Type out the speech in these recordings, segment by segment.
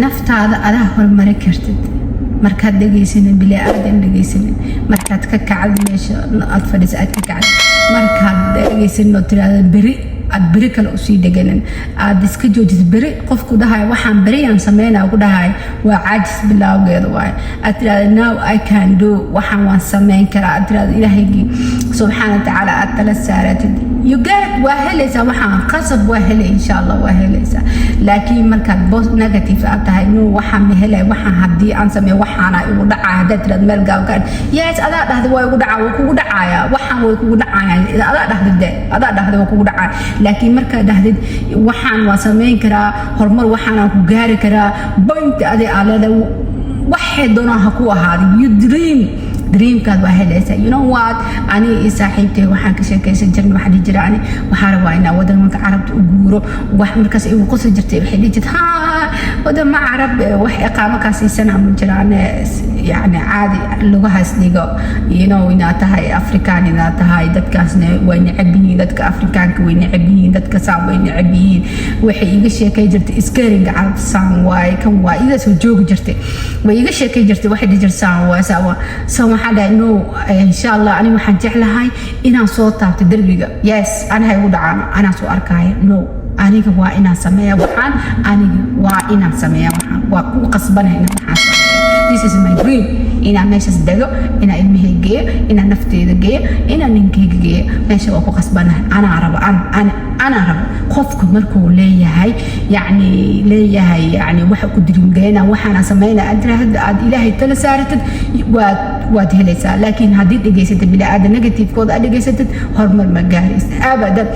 Naftaada adaa horumari kartid markaad dhegaysanin bili-aadan dhegaysanin, markaad ka kacdo meesha aad fadhisa, aad ka kacdo, markaad dhegaysanin oo tiraahda beri, aad beri kale usii dheganin, aad iska joojid beri. Qofku dhahay waxaan beriyaan sameynaya ku dhahay waa caajis bilaawgeeda waaye. Aad tirahda, "Now I can do, waxaan waan sameyn karaa." Aad tirahda, Ilaahaygi subxaana wa tacaala aad tala saaratid, you get it, waa helaysaa. Waxaan qasab waa helay, insha Allah waa helaysaa. Laakiin markaad negative aad tahay, no, waxaan ma helay, waxaan haddii aan sameeyo waxaana igu dhacaa, haddaad tirahdo meel gaab, yes, adaa dhahda waa igu dhacaa, waa kugu dhacaya. Waxaan way kugu dhacayaan, adaa dhahda de, adaa dhahda waa kugu dhacaya. Laakiin markaad dhahdid waxaan waa sameyn karaa, horumar waxaanaan ku gaari karaa, point adi aa leedahay, waxay doonaan ha ku ahaaday, you dream, dreamkaad waa helaysaa. You know what, ani iyo saaxiibtay waxaan ka sheekaysan jirnay, waxaa dhihi jira, ani waxaa rabaa inaan wadanka Carabta u guuro. Wax markaas igu qosi jirtay, waxay dhihi jirtay, ha, wadama Carab wax iqaamo kaa siisana ma jiraan, yacni caadi lugahaas dhigo, inaad tahay Afrikaan, inaad tahay dadkaasna way necab yihiin, dadka Afrikaanka way necab yihiin, dadka saan way necab yihiin. Waxay iga sheekay jirtay iskaaringa Carabta, saan waaye, kan waa iga soo joogi jirtay, way iga sheekay jirtay. Waxay dhihi jirtay saan waay, saan waa. So waxaan dhahay, no, insha Allah ani waxaan jeclahay inaan soo taabto derbiga. Yes, aniha igu dhacaan, anaa soo arkaya. No, aniga waa inaan sameeya waxaan, aniga waa inaan sameeya waxaan, waa ku qasbanahay inaan waxaan sameeya. This is my dream, inaan meeshaas dego, inaan ilmahayga geeyo, inaan nafteeda geeyo, inaan ninkayga geeyo meesha. Waa ku qasbanahay, anaa rabo, anaa rabo. Qofka markuu leeyahay, yacni leeyahay, yacni waxa ku dreamgeyna, waxaana sameynaya, aad tiraahdo, aad Ilaahay tala saaratid, waad helaysaa. Laakiin haddii dhegaysatid bini-aadan negativekooda aad dhegaysatid, horumar ma gaaraysid abadan.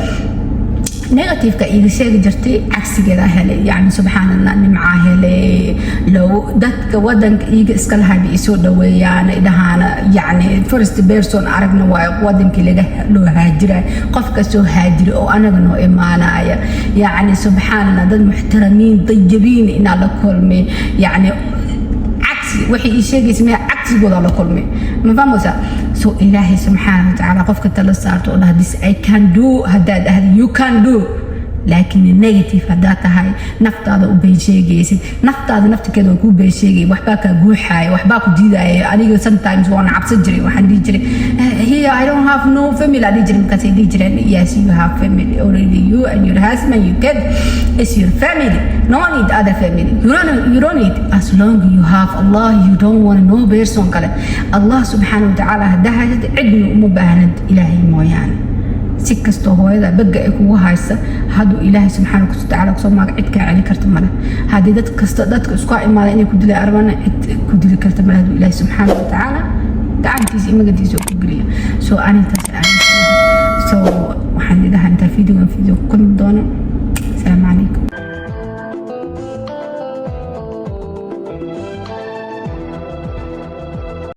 Negativeka iiga sheegi jirtay cagsigeeda helay. Yani subxaan Allah, nimcaa helay low dadka wadanka iiga iska lahayba isoo dhaweeyaan, dhahaana yani first person aragna waayo wadankii laga loo haajiray, qof kasoo haajira oo anaga noo imaanaya. Yani subxaan Allah, dad muxtaramiin dayabiin inaa la kulmay. Yani cagsi waxay ii sheegaysa maya, cagsigooda la kulmay, ma fahmaysaa? So Ilaahay subxaana watacaala qofka tala saarto oo dhaha, "This I can do," haddaad dhahda, you can do. Laakiin negative haddaad tahay, naftaada u been sheegaysid, naftaada naftirkeeda waa kuu been sheegay, waxbaa kaa guuxaaya, waxbaa ku diidaya. Aniga sometimes waan cabsan jiray, waxaan dhihi jiray, "Here I don't have no family," aan dhihi jiray. Markaasay dhihi jireen, "Yes, you have family already, you and your husband, you kid is your family. No need other family. You don't need. As long you have Allah, you don't want no person kale." Allah subxaana watacaala haddaa haysatid, cidna uma baahnad Ilaahay mooyaane. Si kastoo hooyada bagga ay kugu haysa, hadduu Ilaahay subxaana watacaala kusoo maaga, cid kaa celi karta male. Haddii dad kasta dadka isku imaada inay ku dila arbana, cid ku dili karta male, hadduu Ilaahay subxaana watacaala gacantiisa iyo magantiisa ku geliya. So anintaas aaminsanahay. So waxaan idhahaa, intaa videogan video ku kulmi doono.